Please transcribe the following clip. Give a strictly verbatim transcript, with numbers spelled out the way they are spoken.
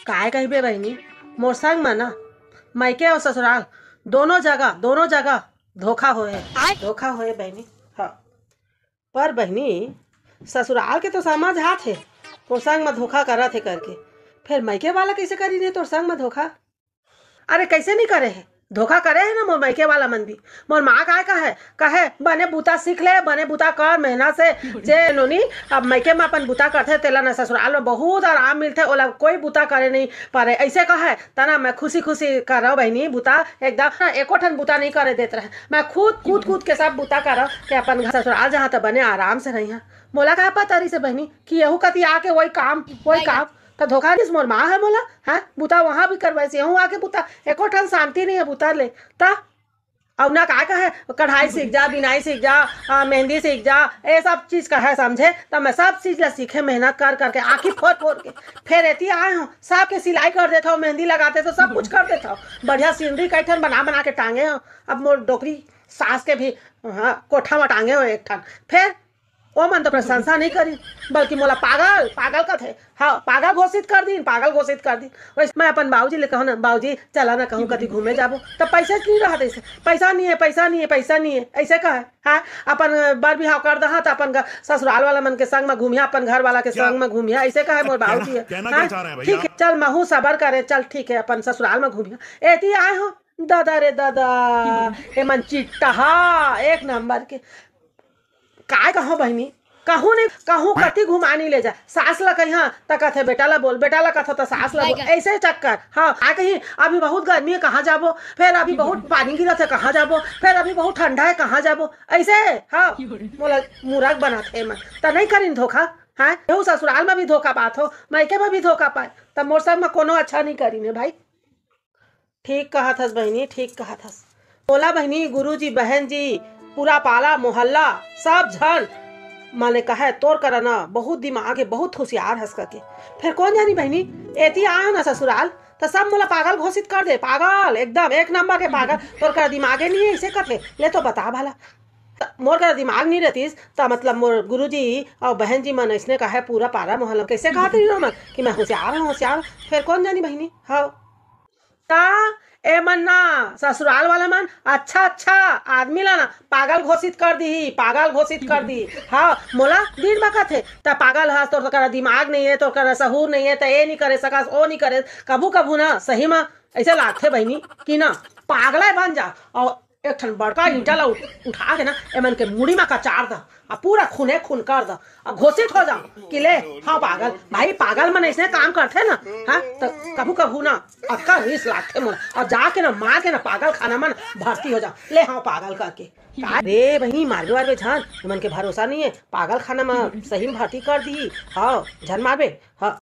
काय कहिबे बहिनी, मोर संग म ना, मायके अउ ससुराल, दोनों जगह, दोनों जगह धोखा होए, आय। धोखा होए बहिनी। हाँ, पर बहिनी, ससुराल के तो समझ आत हे, तोर संग म धोखा करत हे करके, फेर मायके वाला कइसे करिन हे तोर संग म धोखा? अरे, कइसे नहीं करे हे? धोखा करे हे ना मोर मायके वाला मन भी। मोर माँ काय कहे, कहे, "बने बूता सीख ले, बने बूता कर, मेहनत से।" जे नोनी अब मायके म अपन बूता करथे, तेला ना ससुराल म बहुत आराम मिलथे, ओला कोई बूता करे नहीं परे। अइसे कहे, त ना मैं खुशी खुशी करव बहिनी बूता, एकदम ना एको ठन बूता नहीं करे देत रहे। मैं खुद कूद कूद के सब बूता करव के अपन घर ससुराल जहाँ त बने आराम से रहिहा। मोला काय पता रहिस हे बहिनी कि यहू कति आके वही काम, वही काम। त धोखा दिस मोर माँ ह मोला, हैं? बूता वहाँ भी करवाइस, यहूँ आके बूता, एको ठन शांति नहीं हे बूता ले। त अउ ना का कहे, कढ़ाई सीख जा, बिनाई सीख जा, आ, मेहंदी सीख जा, ये सब चीज कहे समझे। त मैं सब चीज ला सीखे, मेहनत कर करके, आँखी फोर फोर के, फेर एती आए हँव, सबके सिलाई कर देत हँव, मेहंदी लगा देत हँव, सब कुछ कर देत हँव, बढ़िया सीनरी कई ठन बना बना के टांगे हँव। अब मोर डोकरी सास के भी, हाँ, कोठा म टांगे हँव एक ठन। फेर ओ मन तो प्रशंसा नहीं करी, बल्कि मोला पागल, पागल कथे। हाँ, पागल घोषित कर दीन, पागल घोषित कर दीन। वइसे मैं अपन बाबूजी ले कहूँ ना, "बाबूजी, चला ना कहूँ कति घूमे जाबो।" त पइसा नहीं रहत अइसे, "पइसा नहीं हे, पइसा नहीं हे, पइसा नहीं हे," अइसे कहे। हाँ, अपन बर बिहाव कर दहा, त अपन घ-, ससुराल वाला मन के संग म घूमिहा, अपन घर वाला के संग म घूमिहा, अइसे कहे मोर बाबूजी ह। हाँ, ठीक हे, चल महू सबर करे, चल ठीक हे, अपन ससुराल म घूमिहा। एती आए हँव, ददा रे ददा, एमन चिट्टाहा, एक नंबर के। काय कहूँ बहिनी, कहूँ नहीं, कहूँ कति घुमानी ले जा। सास ला कहिहा त कथे बेटा ला बोल, बेटा ला कथो त सास ला बोल, अइसे चक्कर। हाँ, आ कहीं अभी बहुत गर्मी हे, कहाँ जाबो, फेर अभी बहुत पानी गिरत हे, कहाँ जाबो, फेर अभी बहुत ठंडा हे, कहाँ जाबो, अइसे। हाँ, मोला मूरख बनाथे एमन, त नहीं करिन धोखा। हाँ, यहू ससुराल म भी धोखा पात हँव, मायके म भी धोखा पाए, त मोर संग म कोनो अच्छा नहीं करिन हे भाई। ठीक कहत हस बहिनी, ठीक कहत हस। मोला बहिनी, गुरुजी, बहन जी, पूरा पाला मोहल्ला, सब झन मने कहे, "तोर करा ना बहुत दिमाग हे, बहुत होशियार हस," कहिके। फेर कोन जानी बहिनी, एती आए हँव ना ससुराल, त सब मोला पागल घोषित कर दे, पागल, एकदम एक नंबर के पागल। "तोर करा दिमागे नहीं हे," अइसे कथे। ले तो बता भला, त मोर करा दिमाग नहीं रहतिस, त मतलब मोर गुरुजी अउ बहन जी मन अइसने कहे, पूरा पारा मोहल्ला कइसे कहत रहिन ओमन कि मैं होशियार हँव, होशियार हँव। फेर कोन जानी बहिनी, हाँ। त एमन ना, ससुराल वाला मन अच्छा अच्छा आदमी ला ना पागल घोषित कर दिही, पागल घोषित कर दिही। हाँ, मोला दिन बखत हे, "त पागल हस, तोर करा दिमाग नहीं हे, तोर करा सहूर नहीं हे, त ए नहीं करे सकस, ओ नहीं करे।" कभू कभू ना सही म अइसे लागथे बहिनी कि ना पागले बन जा, अउ एक ठन बड़का ईंटा ला उठ-, उठा के ना एमन के मुड़ी म कचार द, अउ पूरा खूने खून कर द, अउ घोषित हो जा कि ले, हँव पागल। भाई, पागल मन अइसने काम करथे ना, हाँ, त कभू कभू ना अतका रिस लागथे मोला, अउ जाके ना मार के ना पागल खाना म ना भर्ती हो जा, ले, हँव पागल करके। का रे बहिनी, मारबे वारबे झन, एमन के भरोसा नहीं हे, पागल खाना म सही म भर्ती कर दिही, हाँ, झन मारबे, हाँ।